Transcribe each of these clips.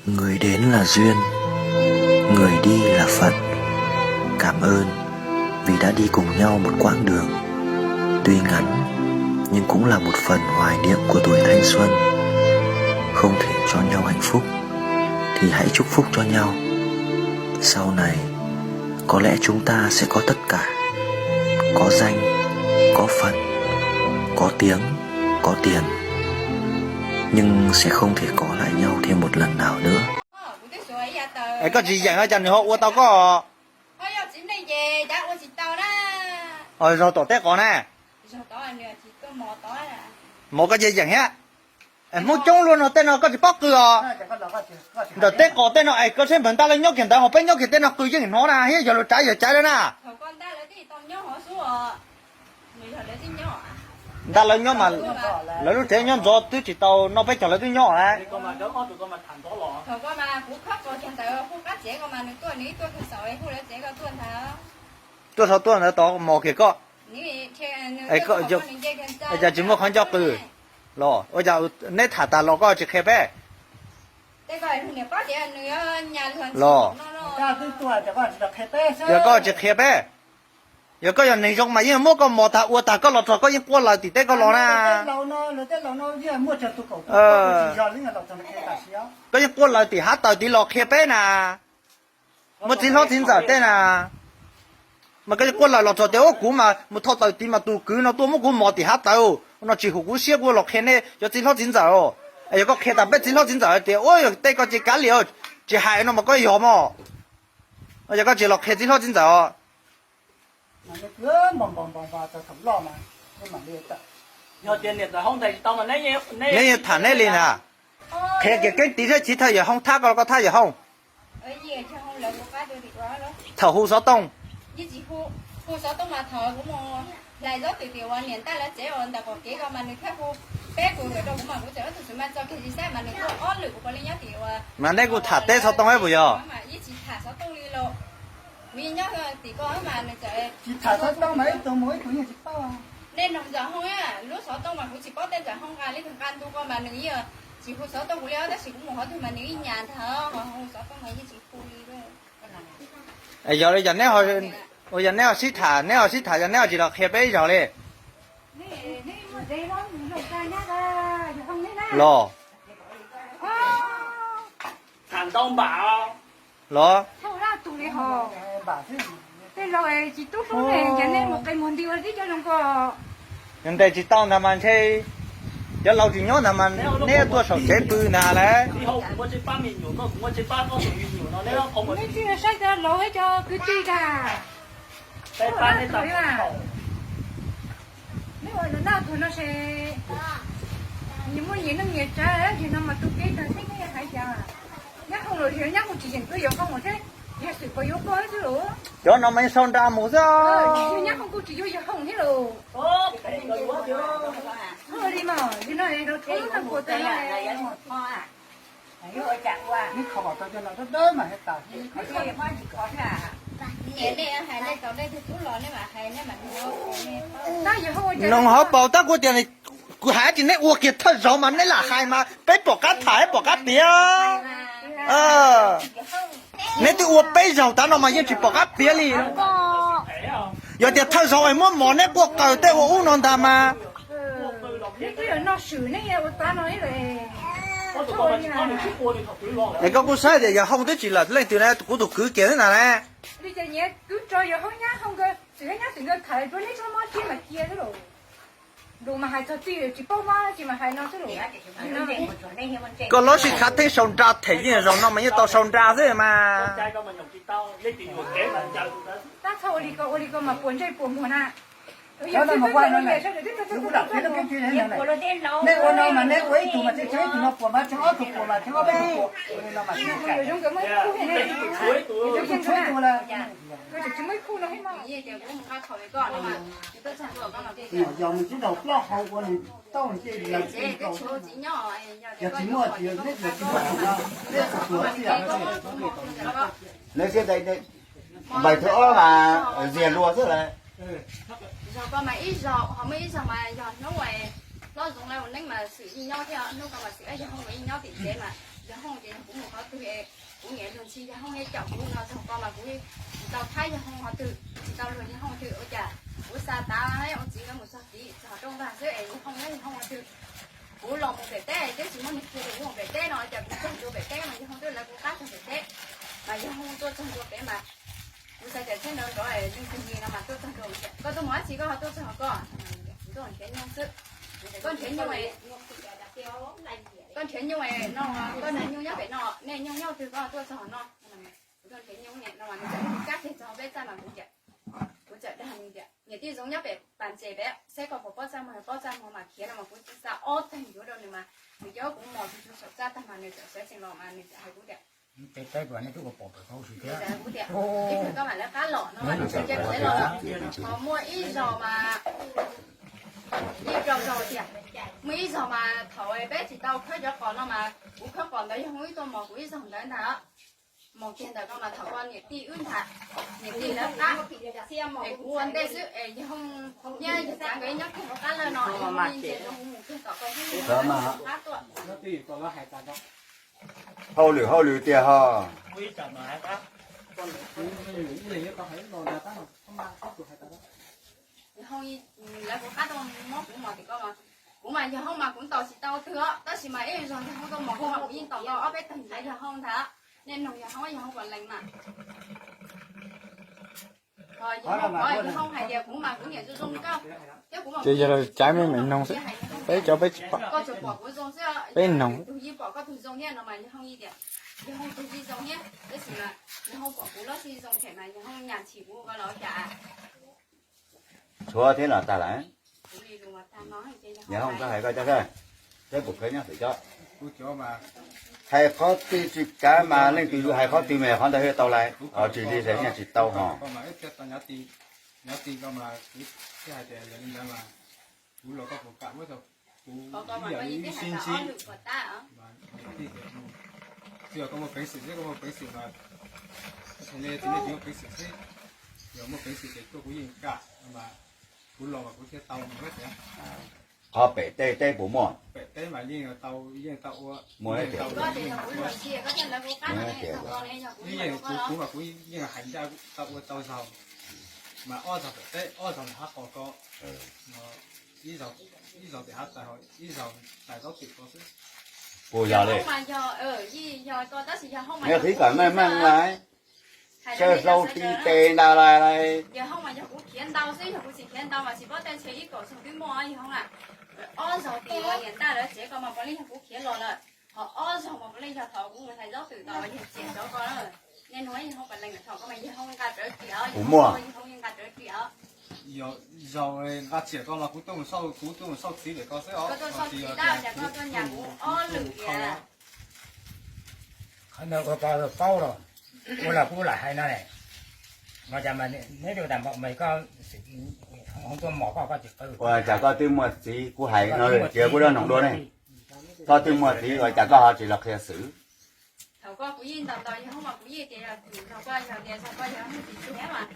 Người đến là duyên, người đi là phận. Cảm ơn vì đã đi cùng nhau một quãng đường. Tuy ngắn, nhưng cũng là một phần hoài niệm của tuổi thanh xuân. Không thể cho nhau hạnh phúc, thì hãy chúc phúc cho nhau. Sau này, có lẽ chúng ta sẽ có tất cả. Có danh, có phận, có tiếng, có tiền. Nhưng sẽ không thể có lại nhau thêm một lần nào nữa. Es koj tsis yeem no cas nws ho ua tau koj? Zog tom teb qos na. Mov koj cia yeem thiab. Hmoob coob luaj no tej no koj tsis paub qw os. Ntawm teb qos tej no es koj saib npawg ntaj lawv nyob kiag ntawd ho peb nyob kiag tej no qw yeej hnov na thiab yog luag tsav yog caiv lawm na. Ntaj lawv nyob mas lawv lub tsev nyob ntxov twb tsis tau noj peb caug lawv twb nyob lawm. Tuaj saum tuaj ntawd tod mos kiag koj. Cas tsis muaj qhov nco qw los ua cas neb tham tas los koj tsis qhia peb los? Yog koj tsis qhia peb, yog koj yog neeg zoo mas yeej muab koj mos tag ua tag koj los txog koj yeej quaj lawv tim teb koj los na. Koj yeej quaj lawv tim hav taws tid los qhia peb na. Muaj txiv hlob txiv ntxawm tej na, mas koj yeej quaj lawv los txog tias ua kuv mas mus thauj taws tid mas tus kwv no tuaj muab kuv mos tim hav taws no tsis hum kuv siab kuv los qhia nej cov txiv hlob txiv ntxawm. Yog koj qhia tas peb txiv hlob txiv ntxawm tias ua yog tej koj tsis kav liam tsis hais no mas koj yog mos. Yog koj tsis los qhia txiv hlob txiv ntxawm os. Neb yeej tham neb li ntag. Qhia kiag keeb tiv thiab chiv thawj yawg Hoob thab koj los koj thab yawg Hoob. Thaum hu xov tooj. Mas neb kuj tham teb xov tooj ib puas yog? Yog li yog neb ho sib tham, neb ho sib tham yog neb ho tsis los qhia peb ib zaug li. Los, los, yog ntes tsis tau ntag mas ntshe cov laus tsis nyob ntag mas neb tuaj saum tsev pw ntag lauj. Neb tsis saib cov laus cov kwv tij ntag. Neb ua noj tug no ces nyias muaj nyias neej nyias tsav, yog no mas tu kev tag xwb neb hais cas. Nyab Hooj los yog Nyab Hooj tsis yeem tuaj yog Hooj seb yog xwm puas yuav koj xwb los. Cov no mas yeej sau nra mus xwb. Nyab Hooj kuj tsis yuav yog Hooj thiab los. Li mas yog no rau rau no puas tas. Noog hauv paus tab kuv tias kuv hais tias neb ua kiag thawj zaug mas neb lam hais mas peb pom qab tham pom qab piav. Neb twb ua peb zaug tas no mas yeej tsis pom qab piav li. Yog tias thawj zaug es muab mov neb quaj qaws tej ua ub no ntag mas. Es koj kuj saib tias yog Hooj twb tsis lawm leej twg na, kuv tus kwv kiag xwb ntag na. Koj lub sij hawm theej sau nra them yeej zaum no mas yeej tau sau nra xwb mas. Nej ua no mas nej ua ib tug mas tseem tshuav ib tug no puas mas tseem ob tug puas, ib tug tshuav ib tug lawm. Yog nws tsis ntaus plaub hau ua nws tau nce lawv tsis ntaus. Yog tsis muaj, yog tsis muaj, nej tsis muaj. Npais thawj ob mas zias luag xwb lawm. Zog koj mas ib zaug, ho muaj ib zaug mas yog hnub hlob Zoov lawv ua neeb mas xwm yeej nyob thiab, hnub koj mas xwm yeej nyob tim tsev mas. Yog hooj ces kuv mus qhov twg es kuv niam luag ntxhi yog hooj, yog caum kuv no txog ko mas kuv tsis tau thab yog hooj qhov twg, tsis tau luag yog hooj twg. Ua cas kuv xa tav ua txiv nkawd mus txog tid, txog rooj vag xwb es yog hooj, yog hooj qhov twg. Kuv los mus pem teb twb tsis muaj neeg qhia kuv mus pem teb no, cas kuv txog ntua pem teb mas yog hooj twb lawv kuv qab txog pem teb, mas yog hooj tuaj txog ntua pem mas kuv xav tias txheeb nrov nrov leej twg li no mas tuaj txog ntua, koj tuaj mus dab tsi koj ho tuaj txog ko? Kuv tuaj nrhiav nyuj xwb. Koj nrhiav nyuj, koj nrhiav nyuj no, koj nrhiav nyuj nyob pem no, nej nyuj nyob twg koj tuaj txog no? Kuv tuaj nrhiav nyuj no mas nws txawm kab kiag txog peb txaj mas kuv tias, kuv txawm dag nws tias niam tij zoo nyob pem pas ntses pem, saib koj puas paub txaj muag, paub txaj muag mas khiav no mas kuv txawm xa ob teg ncuav rau nws mas nws coj kuv mos txog saum txaj tag mas nws txawm sawv tsees los mas nws txawm hais kuv tias, kuv tias ib pliag koj mam lawv qab los no mas nws txawm cia kuv los. Ho muaj ib zaug mas, ib zaug tias, muaj ib zaug mas thaum peb tsis tau khawb cov qos no mas kuv khawb qos ntawd yog hooj wb tuaj mos kuv ib zaug ntawd ntag. Mos kiag ntawm ko mas thaum ko niam tij wb ntag, niam tij lawv qab, es kuv ua ntej xwb es yog hooj, yog txav nkawd nyob kiag hauv qab lawm no es yog hooj ntsia rau kuv mus kiag tom ko xwb, qab tuaj. Hauj lwm hauj lwm tiag ho. Yog hooj, lawv kuv qab tuaj muab kuv mos tim ko mas kuv mas yog hooj mas kuv ntaus tsis tau twg os, tab sis mas ib zaug yog hooj tuaj mos kuv mas kuv yeej ntaus tau ob peb teg ntawd yog hooj ntag. Nej nug yog hooj, yog hooj puas lees mas. Yog hooj hais tias kuv mas kuv niam zoo zoo koj, thiab kuv mas kuv yeej tsis tsis hais yog hooj, peb cov peb tsis pom, koj tsuas pom kuv zoo xwb, peb noog tus yeej pom koj tus zoo thiab no mas yog hooj yeej tias, yog hooj tus yeej zoo thiab, tab sis mas yog hooj pom kuv lub sij zoo them mas yog hooj nyas tshis kuv ko los cas. Tshuav thiab los tag lawm. Yog hooj koj hais koj cov, saib puas khawb nyob pem cov. Hais qhov twg tsis kav mas leej twg yuav hais qhov twg mas qhov ntawd thiaj tau lawm, tsis li ces yeej tsis tau ho. Kuv los koj puas kam muab tau, kuv ib yam li ib sib ntsib. Tsis yog koj muaj peev xwm xwb, koj muaj peev xwm mas, tsis muaj peev xwm xwb, yog muaj peev xwm ces tuaj kuv yeej kam, mas kuv los mas kuv thiaj tau mus thiab. Qhov pem teb teb puas muaj? Pem teb mas yeej tau, yeej tau ua, muaj thiab. Kuv mas kuv yeej hais ncaj tau ua tau zaug, mas ob zaug pem teb, ob zaug nram qab qos ko, ib zaug tim hav tais, ib zaug tais zaub twm ko xwb. Puas yog li? Nyob qhib kom meej meej lawm, sawv hlau ti tes nta lais lais. Yog hooj mas yog kuv khiav ntau xwb, yog kuv tsis khiav ntau mas tsis paub tej ntshe ib kaum zaug twb muaj yog hooj na. Ob zaug tim niam ntaj lawv tsev ko mas puav leej yog kuv khiav los lawm, ho ob zaug mas puav leej yog thaum kuv mus tais zaub twm tau yog tiam cov ko na. Nej nug yog hooj puas lees, thaum ko mas yog hooj nqa rawv ris os, yog hooj nqa rawv ris os. Yog zaug nqa tsiam ko mas kuv tuaj mus xauj, kuv tuaj mus xauj txiv pem ko xwb os. Koj tuaj xauj txiv tab cas koj tuaj nyas kuv ob lwm tias. Qhov ntawd ua koj paub los, ua los kuv lam hais no ne. Ua cas mas neb ua tas npaum mas koj, tuaj mos koj, koj tsis qw. Ua cas koj twb muaj txiv, kuv hais no cia kuv rov noog dua ne. Koj twb muaj txiv ua cas koj ho tsis los qhia xwm? Thaum ko kuv yeej ntaus ntaus yawg hoob mas kuv yeej tias yog tim zog ko yog tias zog ko yog hoob tsis tsis mas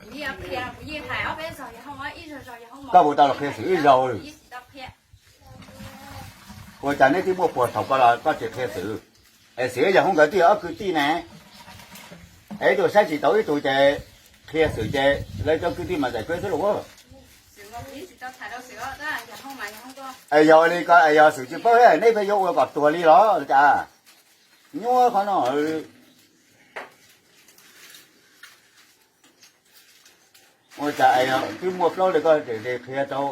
kuv yeej qhia, kuv yeej hais ob peb zog yawg hoob, ib zog zog yawg hoob mas. Koj puas tau los qhia xwm ib zaug? Kuv yeej tsis tau qhia. Ua cas neb twb muaj puag thaum ko los koj tsis qhia xwm? Es xwm yawg hoob nkawd twb yog ob kwv tij ne, es ib tug saib tsis taus ib tug ces qhia xwm ces lawv cov kwv tij mas txais kawg xwb los. Es yog li ko es yog xwm tsis paub neb pheej yuav ua kom tuag li los cas? Nyuaj qhov no. Ua cas twb muaj plaub li koj tseem qhia rau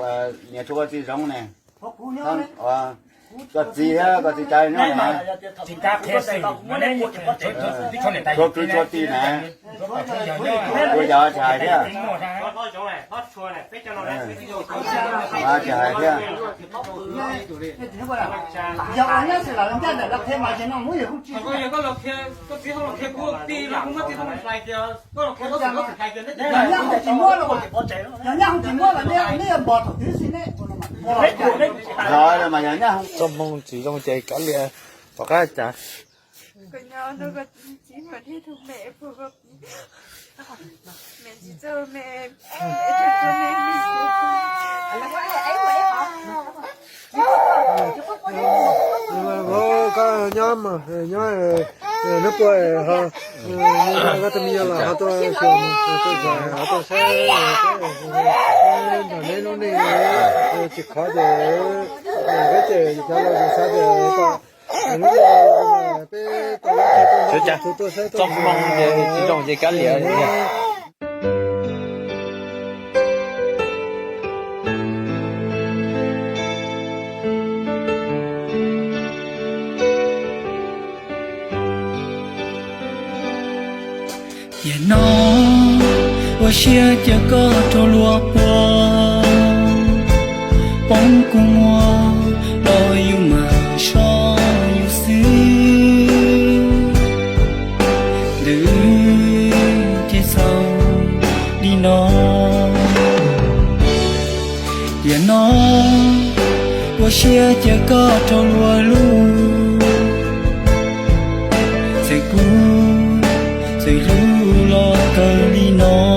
niam tshuav koj txiv zoo ne? Koj txiv thiab koj txiv tsav nyob na. Tshuav kwv tshuav tij na. Ua cas tsis hais thiab? Tsis hais thiab. Txoj hmoo tsis zoo ces kav liam, pom qab cas. Koj nyob no koj txiv mam thiaj tus me pua koj. Me tsis txawj me. Koj nyob mas nyob nyob nub pua ho koj tus me nyuam los ho tuaj xyuas tuaj xyuas ho tuaj saib nrog neb lub neej tsis khov ces peb ces cov laus xav tias kom lub peb tau ib tug tuaj saib tuaj xyuas tsis zoo ces kav liam. Tiam no ua siab cia koj rau luag pua, poob kua muag los yus mam soj yus xwb. Ntawm wb ces txhaum li no. Tiam no ua siab cia koj rau luag lub, txawm kub txawm hlub los kawg li no.